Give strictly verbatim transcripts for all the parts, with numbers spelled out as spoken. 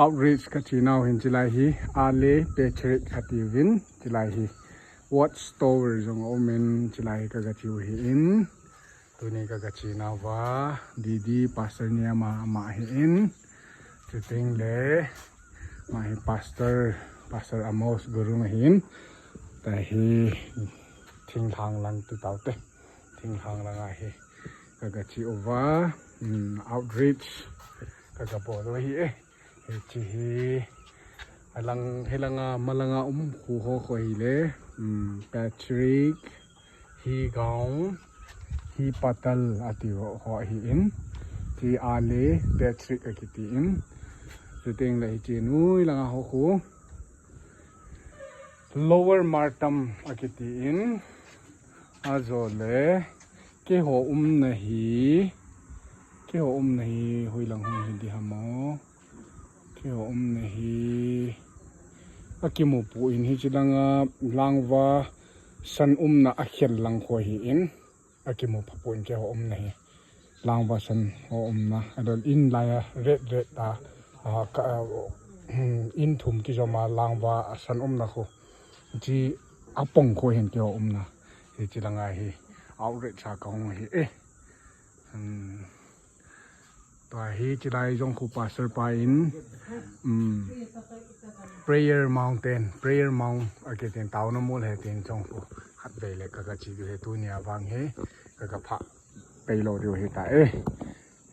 Outreach kache nau hin chilai hi, Ale Patrick kati uvin, chilai hi Watchtower jong aumin, chilai hi kagache u ahin. Tuni kagache nauva, D D Pastor Niama ama ahin. Chuteng le, ama hi Pastor, Pastor Amos Gurung ahin. Tahi, thinglhang lang ti taute. Thinglhang lang ahi. Kagache uva, um, outreach kagabol u ahi e. Hiche hi, alang, hilanga, malanga um khu ho khu ahile, um, Patrick, hi Gaon, hi Patal ati ho, ho ahin. Hiche Ale Patrick akiti in. Chuteng le hiche noi langa ho khu Lower Martam akiti in. Ajole, keiho umna hi, keiho umna hi, hoilang hung hi di ham o. Keiho umna hi, akimu poi, hiche langa Langva san umna akhel lang khu ahin. Akimu pha poi keiho umna hi. Langva san ho umna. Adol in laiya red red a. A, ka, a, in thum kijoma Langva san umna khu. Hiche apong khu ahin keiho umna. Hiche langa hi. Outreach a kahung ahi e. Hmm. Tua hi chilai jong khu pastor pa in, um, Prayer Mountain, Prayer Mount, akitin taona mol ahi tin jong khu khatvei le kagache diu ahi tunia vang hi, kagapha pei lou diu ahitai.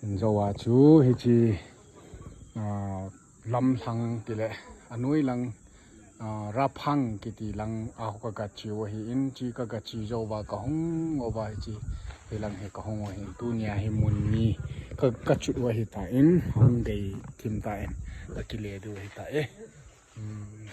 Injo a chu hiche, ah, lamlhang tile, anoi lang, ah, Raphang kiti lang a kagache u ahin, hiche kagache jou uva kahung uva hiche, hilang hi kahung u ahin, tunia hi mun ni ka, kachut u ahitan, hung dei thim tan, kakile diu ahitai. Hmm.